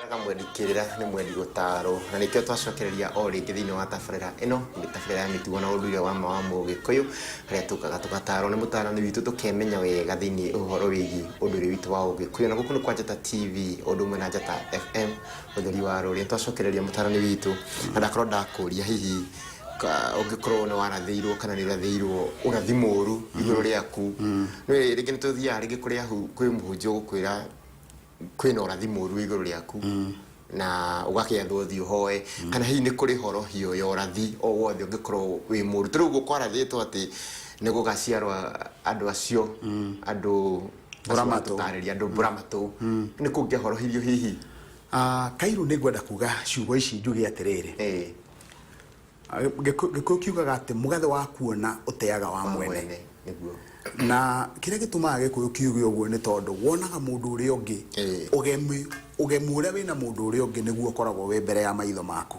Wega mwendi kĩrĩra nĩ mwendi gũtarwo, na nĩkĩo twacokereria o rĩngĩ thĩinĩ wa tabarĩra ĩno, nĩ tabarĩra ya mĩtugo na ũndũire wa ma wa Mũgĩkũyũ, harĩa tũkaga tũgatarwo nĩ mũtarani witũ tũkemenya wega thĩinĩ ũhoro wĩgiĩ ũndũire witũ wa Ũgĩkũyũ. Na gũkũ nĩ kwa Njata TV o ũndũ ũmwe na Njata FM, ũtheri wa rũrĩrĩ. Twacokereria mũtarani witũ, na ndakorwo ndakũria hihi ũngĩkorwo nĩ warathĩirwo kana nĩ ũrathĩirwo ũrathi mũru igũrũ rĩaku. Nĩ rĩngĩ nĩ tũthiaga rĩngĩ kũrĩ kwĩ mũhunjia ũgũkwĩra kwĩna ũrathi mũru igũrũ rĩaku na ũgakĩathwo ũthiĩ ũhoe, kana hihi nĩ kũrĩ horohio ya ũrathi o wothe ũngĩkorwo wĩ mũru. Ta rĩu ũguo kwarathĩtwo atĩ nĩ gũgaciarwo andũ acio, andũ Mbũramatũ. Tũtarĩria andũ mbũramatũ, nĩ kũngĩahorohirio hihi? Ah, Kairu, nĩ ngwenda kuga ciugo ici njuge atĩrĩrĩ. Ah, Gĩkũyũ kiugaga atĩ mũgathe wa kuona ũteaga wa mwene. Mwene nĩguo. Na kĩrĩa gĩtũmaga Gĩkũyũ kiuge ũguo nĩ tondũ wonaga mũndũ ũrĩa ũngĩ, ũgemi ũgemu ũrĩa wĩna mũndũ ũrĩa ũngĩ nĩguo ũkoragwo wĩ mbere ya maitho maku.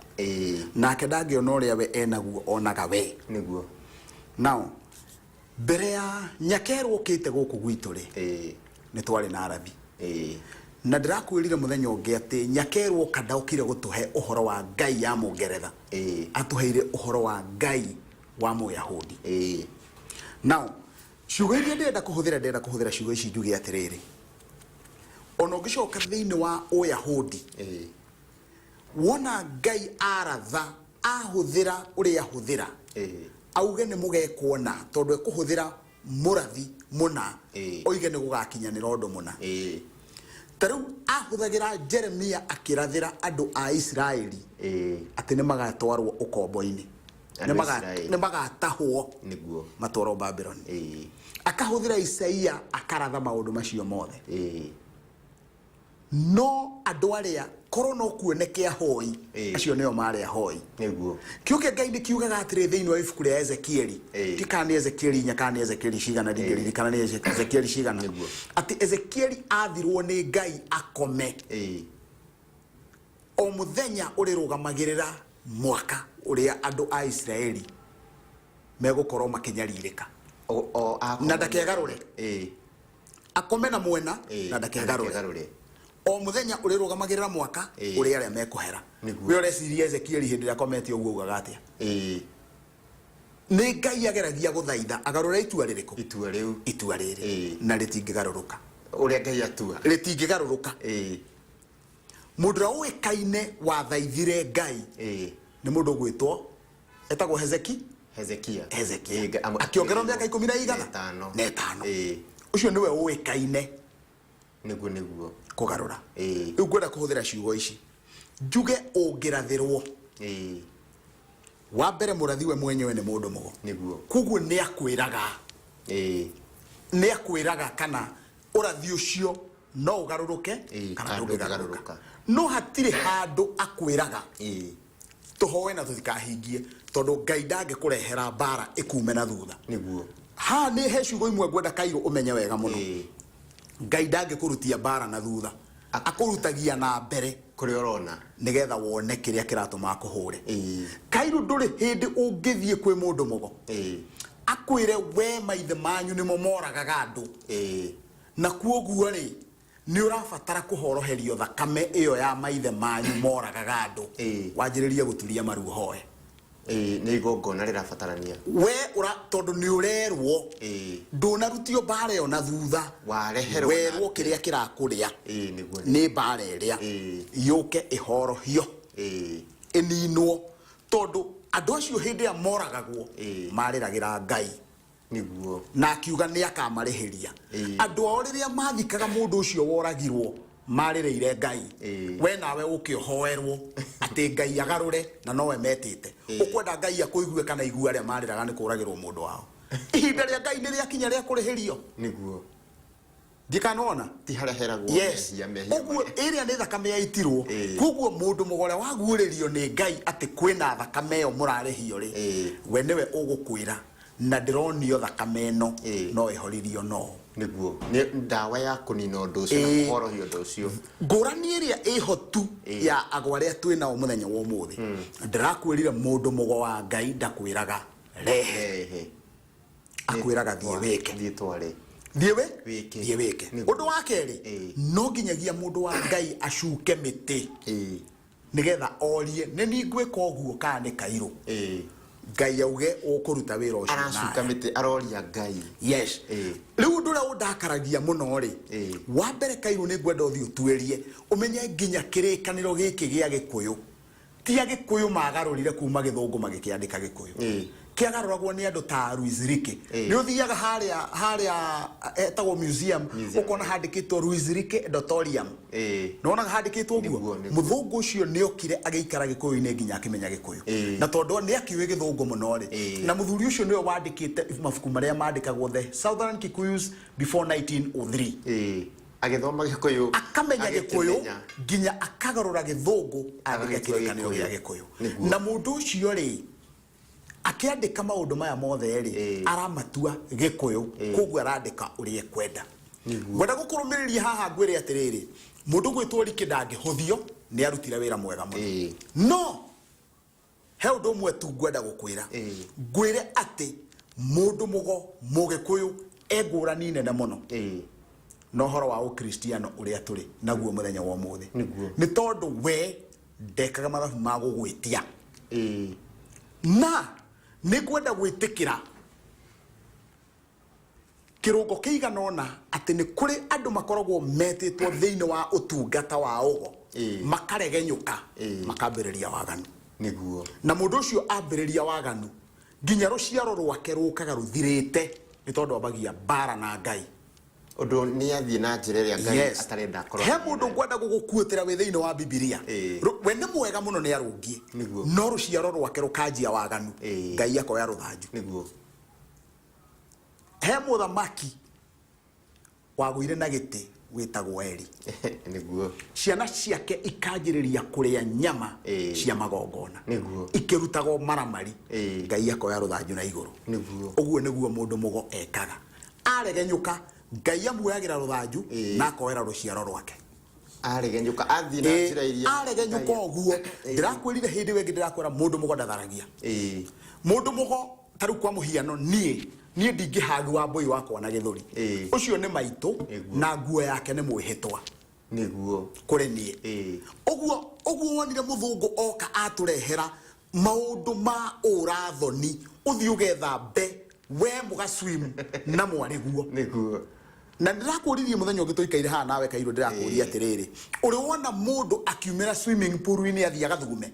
Nake ndangĩona ũrĩa we enaguo, onaga we. Now, mbere ya Nyakerwo ũkĩte gũkũ gwitũ rĩ, nĩ twarĩ na arathi. Na ndĩrakwĩrire mũthenya ũngĩ atĩ Nyakerwo oka ndokire gũtũhe ũhoro wa Ngai ya Mũngeretha. Atũheire ũhoro wa Ngai wa Mũyahudi. Now, ciugo iria ndĩrenda kũhũthĩra, ndĩrenda kũhũthĩra ciugo ici njuge atĩrĩrĩ. Ona ũngĩcoka thĩinĩ wa Ũyahudi, wona Ngai aratha, ahũthĩra ũrĩa ahũthĩra, auge nĩ mũgekwo na, tondũ ekũhũthĩra mũrathi mũna, oige nĩ gũgakinyanĩra ũndũ mũna. Ta rĩu ahũthagĩra Jeremia akĩrathĩra andũ a Isiraeli atĩ nĩ magatwarwo ũkombo-inĩ. Andũ a Isiraeli. Nĩ magatahwo matwarwo Babylon. Akahũthĩra Isaia akaratha maũndũ macio mothe. No andũ arĩa korwo no kuoneke ahoi, acio nĩo marĩ ahoi. Kiugo kĩa Ngai nĩ kiugaga atĩrĩ thĩinĩ wa ibuku rĩa Ezekieli, ti kana nĩ Ezekieli 4 kana nĩ Ezekieli cigana, ndingĩririkana nĩ Ezekieli cigana, atĩ Ezekieli athirwo nĩ Ngai akome o mũthenya ũrĩrũgamagĩrĩra mwaka ũrĩa andũ a Isiraeli megũkorwo makĩnyarirĩka. O akome. Na ndakegarũre. Akome na mwena na ndakegarũre. Ndakegarũre. O mũthenya ũrĩrũgamagĩrĩra mwaka ũrĩa arĩa mekũhera. We ũreciria Ezekieli hĩndĩ ĩrĩa akomete ũguo augaga atĩa? Nĩ Ngai ageragia gũthaitha agarũre itua rĩrĩkũ? Itua rĩu. Itua rĩrĩ. Na rĩtingĩgarũrũka. Ũrĩa Ngai atua. Rĩtingĩgarũrũka. Mũndũ ũrĩa ũĩkaine wathaithire Ngai nĩ mũndũ ũgwĩtwo, etagwo Hezeki. Hezekia. Hezekia. Akĩongererwo mĩaka ikũmi na igana? Na ĩtano. Na ĩtano. Ũcio nĩwe ũĩkaine Nĩguo. kũgarũra. Rĩu ngwenda kũhũthĩra ciugo ici njuge ũngĩrathĩrwo. Wa mbere, mũrathi we mwenyewe nĩ mũndũ mũgo. Koguo nĩ akwĩraga. Nĩ akwĩraga kana ũrathi ũcio no ũgarũrũke kana kana ndũngĩgarũrũka. Ndũngĩgarũrũka. No hatirĩ handũ akwĩraga tũhoe na tũtikahingie, tondũ Ngai ndangĩkũrehera mbara ĩkume na thutha. Haha nĩ he ciugo imwe ngwenda Kairũ ũmenye wega mũno. Ngai ndangĩkũrutia mbara na thutha, akũrutagia na mbere. Kũrĩa ũrona. Nĩgetha wone kĩrĩa kĩratũma akũhũre. Kairũ, ndũrĩ hĩndĩ ũngĩthiĩ kwĩ mũndũ mũgo akwĩre we maithe manyu nĩmo moragaga andũ, na kuoguo rĩ, nĩ ũrabatara kũhoroherio thakame ĩyo ya maithe manyu moragaga andũ, wanjĩrĩrie gũturia maru ũhoe. Nĩ igongona rĩrabatarania. We ũra tondũ nĩ ũrerwo, ndũnarutio mbara ĩyo na thutha. Wareherwo na Werwo kĩrĩa kĩrakũrĩa Nĩguo. nĩ mbara ĩrĩa yũke ĩhorohio, ĩninwo, tondũ andũ acio hĩndĩ ĩrĩa moragagwo marĩragĩra Ngai na akiuga nĩ akamarĩhĩria. Andũ ao rĩrĩa mathikaga mũndũ ũcio woragirwo marĩrĩire Ngai. We nawe ũke ũhoerwo atĩ Ngai agarũre na nowe metĩte. Ũkwenda Ngai akũigue kana igue arĩa marĩraga nĩ kũragĩrwo mũndũ wao? Ihinda rĩa Ngai nĩ rĩakinya rĩa kũrĩhĩrio. Ndikanona Ti harĩa heragwo mehia, mehia Ũguo ĩrĩa nĩ thakame yaitirwo. Koguo mũndũ mũgore waguũrĩrio nĩ Ngai atĩ kwĩna thakame ĩyo mũrarĩhio rĩ, we nĩwe ũgũkwĩra na ndĩronio thakame ĩno no ĩhoririo no. Nĩguo. Nĩ ndawa ya kũnina ũndũ ũcio na kũhorohia ũndũ ũcio. Ngũrani ĩrĩa ĩho tu ya ago arĩa twĩ nao mũthenya wa ũmũthĩ, ndĩrakwĩrire mũndũ mũgo wa Ngai ndakwĩraga rehe. Rehe. Akwĩraga thiĩ wĩke. Thiĩ tware. Thiĩ wĩ Wĩke. Thiĩ wĩke. Nĩguo. Ũndũ wa kerĩ, no nginyagia mũndũ wa Ngai acuke mĩtĩ nĩgetha orie nĩ niĩ ngwĩka ũguo kana nĩ kairũ. Ngai auge ũkũruta wĩra ũcio Aracuka nawe. mĩtĩ aroria Ngai. Yes. Rĩu ũndũ ũrĩa ũndakaragia mũno rĩ, wa mbere kairũ nĩ ngwenda ũthiĩ ũtuĩrie ũmenye nginya kĩrĩkanĩro gĩkĩ gĩa Gĩkũyũ ti Agĩkũyũ magarũrire kuma Gĩthũngũ magĩkĩandĩka Gĩkũyũ. Kĩagarũragwo nĩ andũ ta Louis Leakey. Nĩ ũthiaga harĩa harĩa etagwo museum, Museum. ũkona handĩkĩtwo Louis Leakey Dotorium. Nĩwonaga handĩkĩtwo ũguo? Nĩguo, nĩguo. Mũthũngũ ũcio nĩ okire agĩikara Gĩkũyũ-inĩ nginya akĩmenya Gĩkũyũ. Na tondũ nĩ akĩũĩ Gĩthũngũ mũno rĩ, na mũthuri ũcio nĩwe wandĩkĩte mabuku marĩa mandĩkagwo The Southern Kikuyus Before 1903. Agĩthoma Gĩkũyũ, akamenya Gĩkũyũ agĩkĩmenya. Nginya akagarũra Gĩthũngũ andĩka Agagĩtua kĩrĩkanĩro gĩa Gĩkũyũ. Gĩkũyũ. Nĩguo. Na mũndũ ũcio rĩ, akĩandĩka maũndũ maya mothe rĩ, aramatua Gĩkũyũ, koguo arandĩka ũrĩa ekwenda. Nĩguo. Ngwenda gũkũrũmĩrĩria haha ngwĩre atĩrĩrĩ, mũndũ gwĩtwo Rikĩ ndangĩhũthio, nĩ arutire wĩra mwega mũno. No he ũndũ ũmwe tu ngwenda gũkwĩra. Ngwĩre atĩ mũndũ mũgo Mũgĩkũyũ e ngũrani nene mũno na ũhoro wa ũkristiano ũrĩa tũrĩ naguo mũthenya wa ũmũthĩ. Nĩguo. Nĩ tondũ we ndekaga mathabu ma gũgwĩtia. Na nĩ ngwenda gwĩtĩkĩra kĩrũngo kĩigana ũna atĩ nĩ kũrĩ andũ makoragwo metĩtwo thĩinĩ wa ũtungata wa ũgo, makaregenyũka, makambĩrĩria waganu. Nĩguo. Na mũndũ ũcio ambĩrĩria waganu nginya rũciaro rwake rũkaga rũthirĩte nĩ tondũ ambagia mbara na Ngai. Ũndũ nĩ athiĩ na njĩra ĩrĩa Ngai Yes. atarenda akorwo He agĩthiĩ mũndũ nayo. ngwenda gũgũkuĩtĩra wĩ thĩinĩ wa Bibilia. We nĩ mwega mũno nĩ arũngiĩ. Nĩguo. No rũciaro rwake rũkanjia waganu. Ngai akoya rũthanju. Nĩguo. He mũthamaki wagũire na gĩtĩ wĩtagwo Eli. Nĩguo. Ciana ciake ikanjĩrĩria kũrĩa nyama cia magongona. Nĩguo. Ikĩrutagwo maramari. Ngai akoya rũthanju na igũrũ. Nĩguo. Ũguo nĩguo mũndũ mũgo ekaga. Aregenyũka, Ngai amuoyagĩra rũthanju na akoera rũciaro rwake. Aregenyũka athiĩ na njĩra iria Aregenyũka ũguo. Ndĩrakwĩrire hĩndĩ ĩyo ĩngĩ ndĩrakwĩra mũndũ mũgo ndatharagia. Mũndũ mũgo ta rĩu kwa mũhiano niĩ niĩ ndingĩhagua Wambũi wakwa na gĩthũri. Ũcio nĩ maitũ na nguo yake nĩ mwĩhĩtwa. Nĩguo. Kũrĩ niĩ. Ũguo ũguo wonire mũthũngũ oka atũrehera maũndũ ma ũrathoni, ũthiĩ ũgethambe we mũga swim na mwarĩguo. Nĩguo. Na ndĩrakũririe mũthenya ũngĩ tũikaire haha nawe Kairũ, ndĩrakũria atĩrĩrĩ, ũrĩ wona mũndũ akiumĩra swimming pool-inĩ athiĩ agathugume?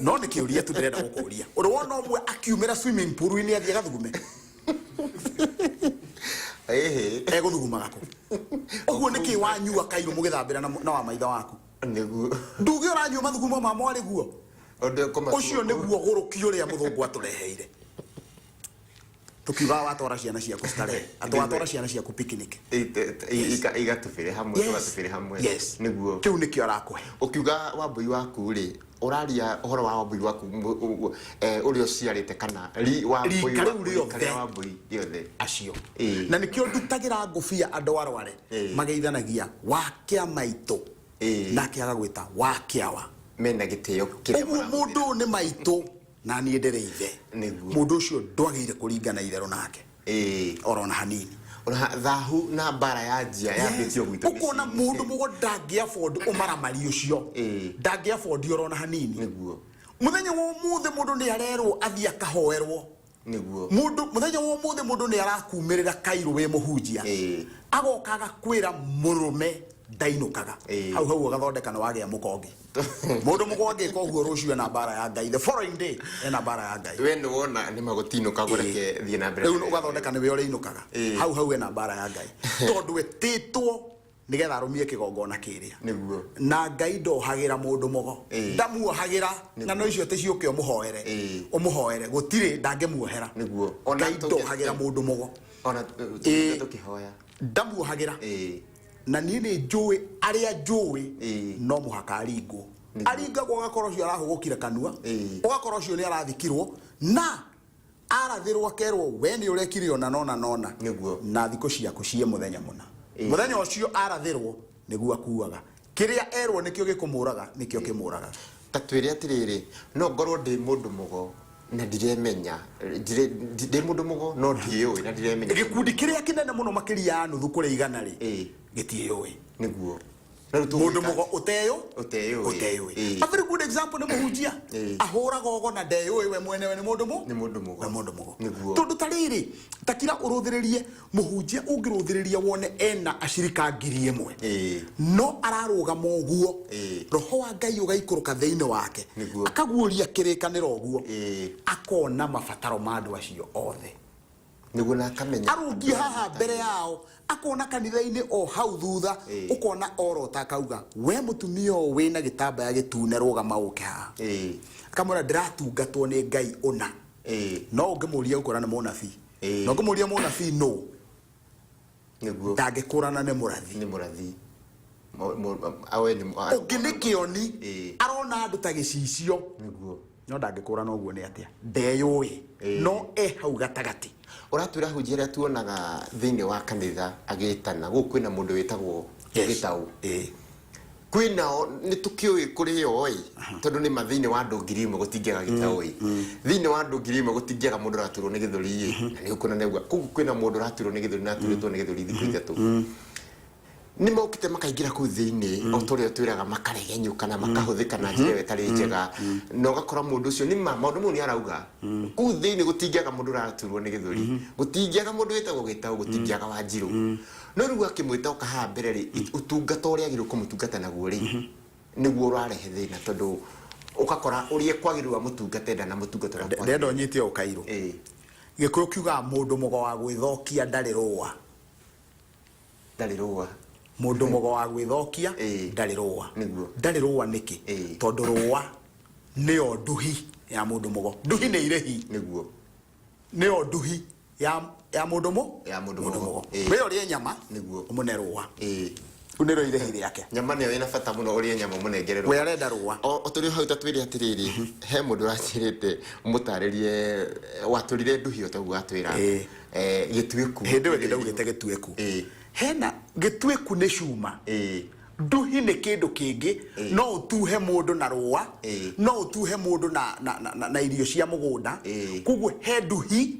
No nĩ kĩũria tu ndĩrenda gũkũria. Ũrĩ wona ũmwe akiumĩra swimming pool-inĩ athiĩ agathugume? Egũthugumaga kũ? Ũguo nĩkĩ wanyua Kairũ mũgĩthambĩra na wa maitho waku? Nĩguo. Nduge ũranyua mathugumo ma mwarĩguo? Ũndũ ũkũmatua Ũcio nĩguo gũrũki ũrĩa mũthũngũ atũreheire. Tukiugaga watwara ciana ciaku starehe, atĩ watwara ciana ciaku picnic. Igatubĩre hamwe, tũgatubĩre hamwe. Yes. Nĩguo. Kĩu nĩkĩo arakũhe. Ũkiuga Wambũi waku rĩ, ũraria ũhoro wa Wambũi waku ũrĩa ũciarĩte kana ri Wambũi Rika rĩu waku, rĩothe. rika rĩa Wambũi rĩothe. Acio. Na nĩkĩo ndutagĩra ngũbia andũ arware mageithanagia wa kĩamaitũ nake agagwĩta wa kĩawa. Mena gĩtĩo kĩrĩa Ũguo marahũthĩra. mũndũ ũyũ nĩ maitũ na niĩ ndĩrĩ ithe. Nĩguo. Mũndũ ũcio ndwagĩrĩire kũringana itherũ nake. Oro na hanini. Ona thahu na mbara ya njia yambĩtio gwitũ Ũkona mĩciĩ-inĩ. mũndũ mũgo ndangĩ afford ũmaramari ũcio. Ndangĩ afford oro na hanini. Nĩguo. Mũthenya wa ũmũthĩ mũndũ nĩ arerwo athiĩ akahoerwo. Nĩguo. Mũndũ mũthenya wa ũmũthĩ mũndũ nĩ arakumĩrĩra Kairũ wĩ mũhunjia. Agoka agakwĩra mũrũme ndainũkaga. Hau hau ũgathondeka nĩ wagĩa mũkongi. Mũndũ mũgo angĩka ũguo rũciũ ena mbara ya Ngai. The following day ena mbara ya Ngai. We nĩ wona nĩ magũtinũka ũreke thiĩ na mbere. Rĩu ũgathondeka nĩwe ũrĩinũkaga. Hau hau ena mbara ya Ngai. Tondũ etĩtwo nĩgetha arũmie kĩgongona kĩrĩa. Nĩguo. Na Ngai ndohagĩra mũndũ mũgo. Ndamuohagĩra. Ng'ano icio atĩ ciũke ũmũhoere. Ũmũhoere. Gũtirĩ ndangĩmuohera. Nĩguo. Ngai ndohagĩra mũndũ mũgo. Ona tũkĩhoya. Ndamuohagĩra. Na niĩ nĩ njũĩ arĩa njũĩ no mũhaka aringwo. Aringagwo ũgakora ũcio arahũgũkire kanua, ũgakora ũcio nĩ arathikirwo na arathĩrwo akerwo we nĩ ũrekire ona nona nona. Nĩguo. Na thikũ ciaku ciĩ mũthenya mũna. Mũthenya ũcio arathĩrwo nĩguo akuaga. Kĩrĩa erwo nĩkĩo gĩkũmũraga, nĩkĩo kĩmũragaga. Ta twĩre atĩrĩrĩ, no ngorwo ndĩ mũndũ mũgo Na ndiremenya, ndĩ mũndũ mũgo no ndiĩũĩ na ndiremenya. Gĩkundi kĩrĩa kĩnene mũno makĩria ya nuthu kũrĩ igana rĩ, gĩtiĩũĩ. Nĩguo. Na rĩu Mũndũ tũgwĩka mũgo ũteyũ Ũteyũĩ. Ũteyũĩ. Ĩĩ. A very good example nĩ mũhunjia. Ahũraga ũgo na ndeyũĩ we mwenewe nĩ mũndũ Nĩ mũndũ mũgo. We mũndũ mũgo. Nĩguo. Tondũ ta rĩrĩ, ta kira ũrũthĩrĩrie mũhunjia, ũngĩrũthĩrĩria wone ena acirika 1000, no ararũgama ũguo, roho wa Ngai ũgaikũrũka thĩinĩ wake, akaguũria kĩrĩkanĩro ũguo, akona mabataro ma andũ acio othe. Nĩguo, na akamenya Arũngiĩ haha mbere yao, akona kanitha-inĩ o hau thutha, ũkona orota akauga, "We mũtumia ũyũ wĩna gĩtambaya gĩtune, rũgama ũke haha." Akamwĩra, "Ndĩratungatwo nĩ Ngai ũna." No ũngĩmũria ũkora nĩ mũnabii. Na ũngĩmũria mũnabii nũ, ndangĩkũrana nĩ mũrathi. Nĩ mũrathi. Awe nĩ Ũngĩ nĩ kĩoni. Arona andũ ta gĩcicio, no ndangĩkũrana ũguo nĩ atĩa, ndeyũĩ, no e hau gatagatĩ. Ũratwĩra hunjia arĩa tuonaga thĩinĩ wa kanitha agĩtana gũkũ, kwĩna mũndũ wĩtagwo gĩtaũ, kwĩnao nĩ tũkĩũĩ kũrĩ o ĩ, tondũ nĩ ma thĩinĩ wa andũ 1000 gũtingĩaga gĩtaũ ĩ, thĩinĩ wa andũ 1000 gũtingĩaga mũndũ ũraturwo nĩ gĩthũri ĩ, na nĩ ũkuona nĩguo koguo kwĩna mũndũ ũraturwo nĩ gĩthũri na aturĩtwo nĩ gĩthũri thikũ 3, nĩ mokĩte makaingĩra kũu thĩinĩ o ta ũrĩa twĩraga, makaregenyũka na makahũthĩka na njĩra ĩyo ĩtarĩ njega, na ũgakora mũndũ ũcio nĩ ma maũndũ mau nĩ arauga kũu thĩinĩ gũtingĩaga mũndũ ũraturwo nĩ gĩthũri, gũtingĩaga mũndũ wĩtagwo gĩtaũ, gũtingĩaga wanjirũ, no rĩu akĩmwĩta oka haha mbere rĩ, ũtungata ũrĩa agĩrĩirwo kũmũtungata naguo rĩ, nĩguo ũrarehe thĩna, tondũ ũgakora ũrĩa kwagĩrĩirwo amũtungate ndanamũtungata ũrĩa kwagĩrĩire. Ndenda ũnyite o kairũ. Gĩkũyũ kiugaga mũndũ mũgo wa gwĩthokia ndarĩ rũa. Ndarĩ rũa. Mũndũ mũgo wa gwĩthokia ndarĩ rũa. Ndarĩ rũa nĩkĩ? Tondũ rũa nĩyo nduhi ya mũndũ mũgo. Nduhi nĩ irĩhi. Nĩyo nduhi ya mũndũ mũ Ya mũndũ mũndũ mũgo. Mũgo. We ũrĩe nyama, ũmũne rũa. Rĩu nĩrĩo irĩhi rĩake. Nyama nĩyo ĩna bata mũno, ũrĩe nyama mũnengere rũa. We arenda rũa. O tũrĩ o hau, ta twĩre atĩrĩrĩ, he mũndũ ũranjĩrĩte mũtarĩrie, watũrire nduhi o taguo watwĩra. Gĩtuĩku. Hĩndĩ ĩyo ĩngĩ ndaugĩte gĩtuĩku. Hena gĩtuĩku nĩ cuma. Nduhi nĩ kĩndũ kĩngĩ. No ũtuhe mũndũ na rũa, no ũtuhe mũndũ na irio cia mũgũnda. Koguo he nduhi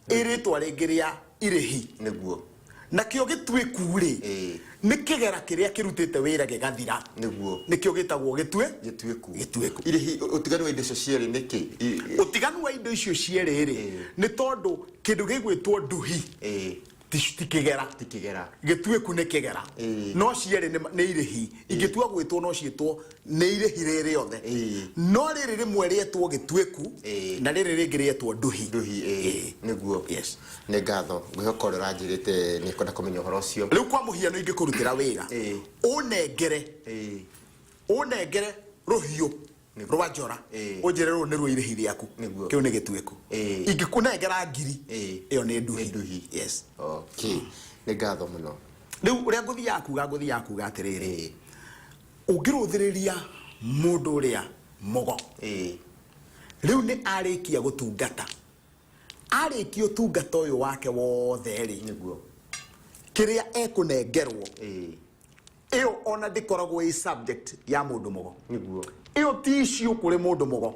ĩrĩtwa rĩngĩ rĩa irĩhi. Nakĩo gĩtuĩku rĩ, nĩ kĩgera kĩrĩa kĩrutĩte wĩra gĩgathira. Nĩkĩo gĩtagwo gĩtue Gĩtuĩku. Gĩtuĩku. Irĩhi, ũtiganu wa indo icio cierĩ nĩ kĩ? Ũtiganu wa indo icio cierĩ rĩ, nĩ tondũ kĩndũ gĩgwĩtwo nduhi ti kĩgera. Ti kĩgera. Gĩtuĩku nĩ kĩgera. No cierĩ nĩ irĩhi. Ingĩtua gwĩtwo no ciĩtwo nĩ irĩhi rĩ rĩothe, no rĩrĩ rĩmwe rĩetwo gĩtuĩku na rĩrĩ rĩngĩ rĩetwo nduhi. Nduhi. Nĩguo. Yes. Nĩ ngatho, ngwĩhoka ũrĩa ũranjĩrĩte nĩ kwenda kũmenya ũhoro ũcio. Rĩu kwa mũhiano, ingĩkũrutĩra wĩra, ũnengere ũnengere rũhiũ rwa njora, ũnjĩre rũrũ nĩruo irĩhi rĩaku, kĩu nĩ gĩtuĩku. Ingĩkũnengera ngiri, ĩyo nĩ nduhi. Nĩ nduhi. Yes. Okay, nĩ ngatho mũno. Rĩu ũrĩa ngũthiaga kuga atĩrĩrĩ, ũngĩrũthĩrĩria mũndũ ũrĩa mũgo, rĩu nĩ arĩkia gũtungata, arĩkia ũtungata ũyũ wake wothe rĩ, kĩrĩa ekũnengerwo, ĩyo ona ndĩkoragwo ĩ subject ya mũndũ mũgo. Ĩyo ti issue kũrĩ mũndũ mũgo.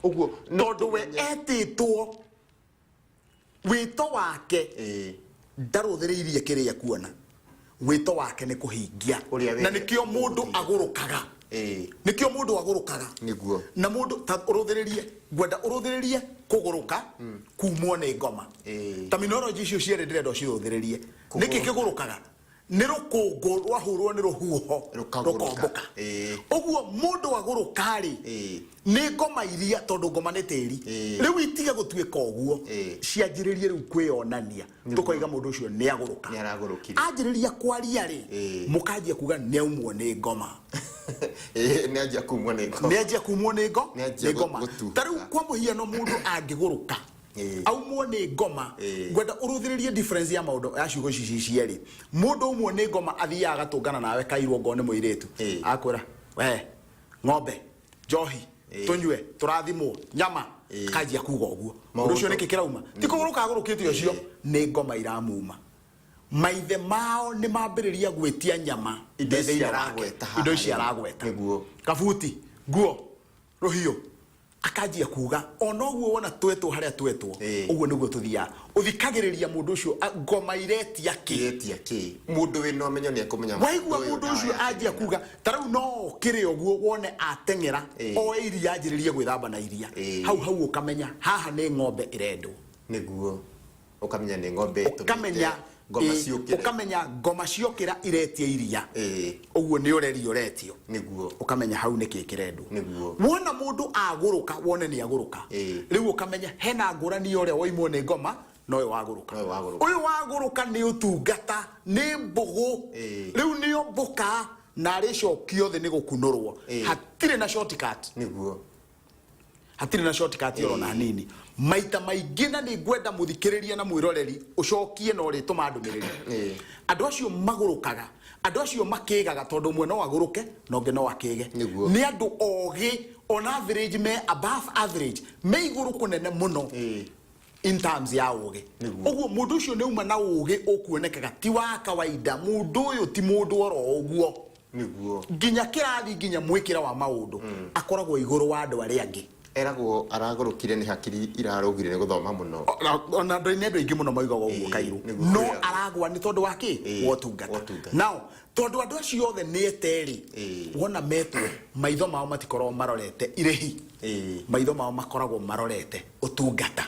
Ũguo no Tondũ we etĩtwo wĩto wake, ndarũthĩrĩirie kĩrĩa kuona, wĩto wake nĩ kũhingia. Ũrĩa Na nĩkĩo mũndũ agũrũkaga. Nĩkĩo mũndũ agũrũkaga. Na mũndũ ta ũrũthĩrĩrie, ngwenda ũrũthĩrĩrie kũgũrũka, kumwo nĩ ngoma. Terminology icio cierĩ ndĩrenda ũcirũthĩrĩrie. Nĩkĩ kĩgũrũkaga? Nĩ rũkũngũ rwahũrwo nĩ rũhuho. Rũkagũrũka. Rũkombũka. Ũguo mũndũ agũrũka rĩ, nĩ ngoma iria, tondũ ngoma nĩ tĩri, rĩu itige gũtuĩka ũguo, cianjĩrĩrie rĩu kwĩyonania, tũkoiga mũndũ ũcio nĩ agũrũka. Nĩ aragũrũkire. Anjĩrĩria kwaria rĩ, mũkanjia kuga nĩ aumwo nĩ ngoma. Nĩ anjia kumwo nĩ ngoma. Nĩ anjia kumwo nĩ ngo Nĩ anjia nĩ ngoma. Gũtuha. Ta rĩu kwa mũhiano, mũndũ angĩgũrũka, aumwo nĩ ngoma, ngwenda ũrũthĩrĩrie difference ya maũndũ ya ciugo ici ci cierĩ. Mũndũ aumwo nĩ ngoma athiaga agatũngana nawe kairwo ngoo nĩ mũirĩtu, akwĩra, "We ng'ombe, njohi, tũnyue, tũrathimwo nyama." Akanjia kuga ũguo. Mũndũ ũcio Maũndũ. nĩkĩ kĩrauma? Ti kũgũrũka agũrũkĩte, ũcio nĩ ngoma iramuma. Maithe mao nĩ mambĩrĩria gwĩtia nyama Indo ici thĩinĩ wake. aragweta haha Indo ici rĩ. aragweta, kabuti, nguo, rũhiũ. Akanjia kuga ona ũguo wona twetwo harĩa twetwo, ũguo nĩguo tũthiaga. Ũthikagĩrĩria mũndũ ũcio, ngoma iretia kĩ? Iretia kĩ? Mũndũ wĩna ũmenyo nĩ ekũmenya. Waigua mũndũ ũcio anjia kuga ta rĩu no okĩre ũguo wone ateng'era, oe iria anjĩrĩrie gwĩthamba na iria, hau hau ũkamenya haha nĩ ng'ombe ĩrendwo. Nĩguo ũkamenya nĩ ng'ombe ĩtũmĩte ũkamenya ngoma ciũkĩre. Ũkamenya ngoma ciokĩra iretia iria. Ũguo nĩ ũreri ũretio. Ũkamenya hau nĩkĩ kĩrendwo. Wona mũndũ agũrũka, wone nĩ agũrũka, rĩu ũkamenya hena ngũrani ya ũrĩa waimwo nĩ ngoma na ũyũ wagũrũka. Na ũyũ wagũrũka. Ũyũ wagũrũka nĩ ũtungata, nĩ mbũgũ. Rĩu nĩo mbũka na arĩcokio thĩ nĩ gũkunũrwo. Hatirĩ na shortcut. Hatirĩ na shortcut oro na hanini. Maita maingĩ, na nĩ ngwenda mũthikĩrĩria na mwĩroreri ũcokie na ũrĩtũma ndũmĩrĩri, andũ acio magũrũkaga, andũ acio makĩgaga, tondũ ũmwe no agũrũke na ũngĩ no akĩge, nĩ andũ ogĩ on average, me above average, me igũrũ kũnene mũno in terms ya ũgĩ. Ũguo mũndũ ũcio nĩ auma na ũgĩ ũkuonekaga ti wa kawaida. Mũndũ ũyũ ti mũndũ oro ũguo. Nginya kĩrathi, nginya mwĩkĩra wa maũndũ, akoragwo igũrũ wa andũ arĩa angĩ. Eragwo aragũrũkire nĩ hakiri irarũgire nĩ gũthoma mũno. Ona andũ nĩ andũ aingĩ mũno maugaga ũguo, kairũ no aragwa nĩ tondũ wa kĩ? Wa ũtungata. Wa ũtungata. Now tondũ andũ acio othe nĩ eterĩ, wona metwo, maitho mao matikoragwo marorete irĩhi, maitho mao makoragwo marorete ũtungata.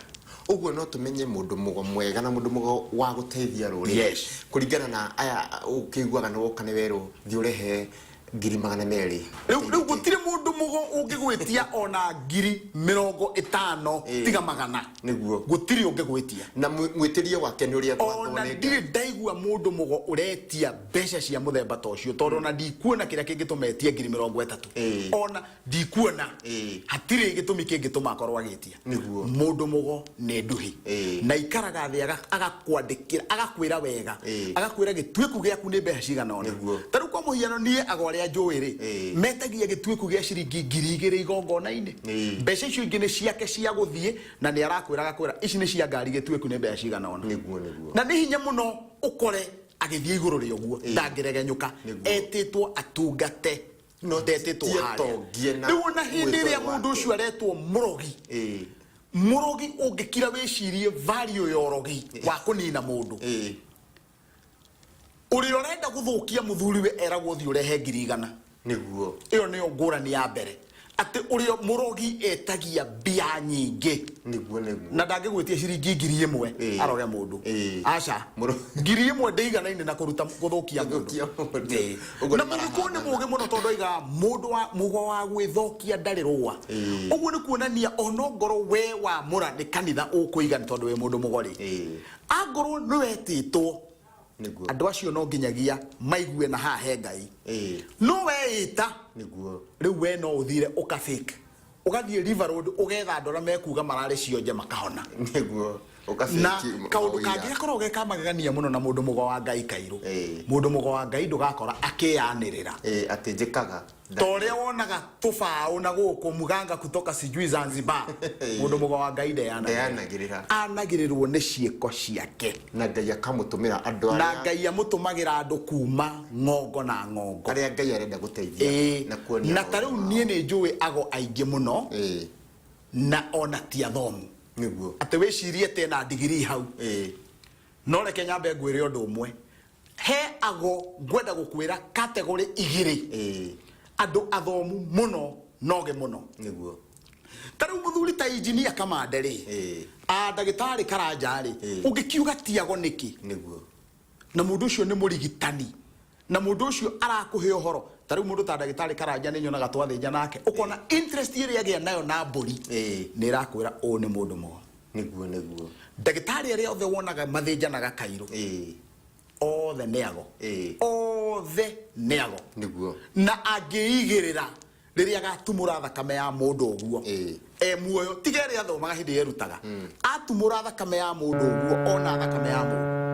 Ũguo no tũmenye mũndũ mũgo mwega na mũndũ mũgo wa gũteithia rũrĩrĩ kũringana na aya ũkĩiguaga nĩ woka nĩ werũ thiĩ ũrehe 200,000. Rĩu gũtirĩ mũndũ mũgo ũngĩgwĩtia ona 50,000, tiga magana. Gũtirĩ ũngĩgwĩtia. Na mwĩtĩrie wake nĩ ũrĩa gwathwo ona nĩ Ngai. Ndirĩ ndaigua mũndũ mũgo ũretia mbeca cia mũthemba ta ũcio, tondũ ona ndikuona kĩrĩa kĩngĩtũma etie 30,000. Ona ndikuona. Hatirĩ gĩtũmi kĩngĩtũma akorwo agĩtia. Mũndũ mũgo nĩ nduhi na ikaraga thĩ agakwandĩkĩra, agakwĩra wega, agakwĩra gĩtuĩku gĩaku nĩ mbeca cigana ũna. Ta rĩu kwa mũhiano, niĩ ago arĩa njũĩ rĩ, metagia gĩtuĩku gĩa ciringi 2000 igongona-inĩ. Mbeca icio ingĩ nĩ ciake cia gũthiĩ, na nĩ arakwĩra, agakwĩra ici nĩ cia ngari, gĩtuĩku nĩ mbeca cigana ũna. Nĩguo nĩguo. Na nĩ hinya mũno ũkore agĩthiĩ igũrũ rĩa ũguo. Ndangĩregenyũka. Etĩtwo atungate. No ndetĩtwo ti harĩa. Atongie na Rĩu ona hĩndĩ mwĩtĩo ĩrĩa mũndũ wake. ũcio aretwo mũrogi, mũrogi ũngĩkira wĩcirie value ya ũrogi wa kũnina mũndũ, ũrĩa ũrenda gũthũkia mũthuriwe eragwo thiĩ ũrehe 100,000. Ĩyo nĩyo ngũrani ya mbere, atĩ ũrĩa mũrogi etagia mbia nyingĩ. Nĩguo nĩguo. Na ndangĩgwĩtia ciringi 1000 aroge mũndũ. Aca. 1000 ndĩiganaine na kũruta gũthũkia mũndũ. Gũthũkia mũndũ. Ũguo Na nĩ mũgĩkũyũ nĩ marahangana. mũgĩ mũno, tondũ aigaga mũndũ wa mũgo wa gwĩthũkia ndarĩ rũa. Ũguo nĩ kuonania onongorwo we wamũra nĩ kanitha ũkũiga nĩ tondũ wĩ mũndũ mũgo rĩ, angorwo nĩ wetĩtwo, andũ acio no nginyagia maigue na haha he Ngai. No weĩta, rĩu we no ũthire ũka fake, ũgathiĩ River Road, ũgetha andũ arĩa mekuga mararĩ cionje makahona. Na Ũgabĩki kaũndũ maũira. Kangĩ gakoragwo ge ka magegania mũno na mũndũ mũgo wa Ngai kairũ, mũndũ mũgo wa Ngai ndũgakora akĩyanĩrĩra. Atĩ njĩkaga ta ũrĩa wonaga tũbaũ na gũkũ muganga kutoka sijui Zanzibar. Mũndũ mũgo wa Ngai ndeyanagĩrĩra. Ndeyanagĩrĩra. Anagĩrĩrwo nĩ ciĩko ciake. Na Ngai akamũtũmĩra andũ na arĩa Ngai amũtũmagĩra andũ kuma ng'ongo na ng'ongo arĩa Ngai arenda gũteithia na kuonia na ta rĩu maũndũ niĩ mao. nĩ njũĩ ago aingĩ mũno, na ona ti athomu, atĩ wĩcirie atĩ ena ndigirii hau. No reke nyambe ngwĩre ũndũ ũmwe. He ago ngwenda gũkwĩra category igĩrĩ, andũ athomu mũno noge mũno. Ta rĩu mũthuri ta injinia Kamande rĩ, a ndagĩtarĩ Karanja rĩ, ũngĩkiuga ti ago nĩkĩ? Na mũndũ ũcio nĩ mũrigitani, na mũndũ ũcio arakũhe ũhoro. Ta rĩu mũndũ ta ndagĩtarĩ Karanja, nĩ nyonaga twathĩnja nake, ũkona interest ĩrĩa agĩa nayo na mbũri nĩ ĩrakwĩra ũyũ nĩ mũndũ mũgo. Nĩguo nĩguo. Ndagĩtarĩ arĩa othe wonaga mathĩnjanaga kairũ, othe nĩ ago. Othe nĩ ago. Na angĩigĩrĩra rĩrĩa agatumũra thakame ya mũndũ ũguo e muoyo, tiga ĩrĩa athomaga hĩndĩ ĩrĩa erutaga, atumũra thakame ya mũndũ ũguo, ona thakame ya mũndũ.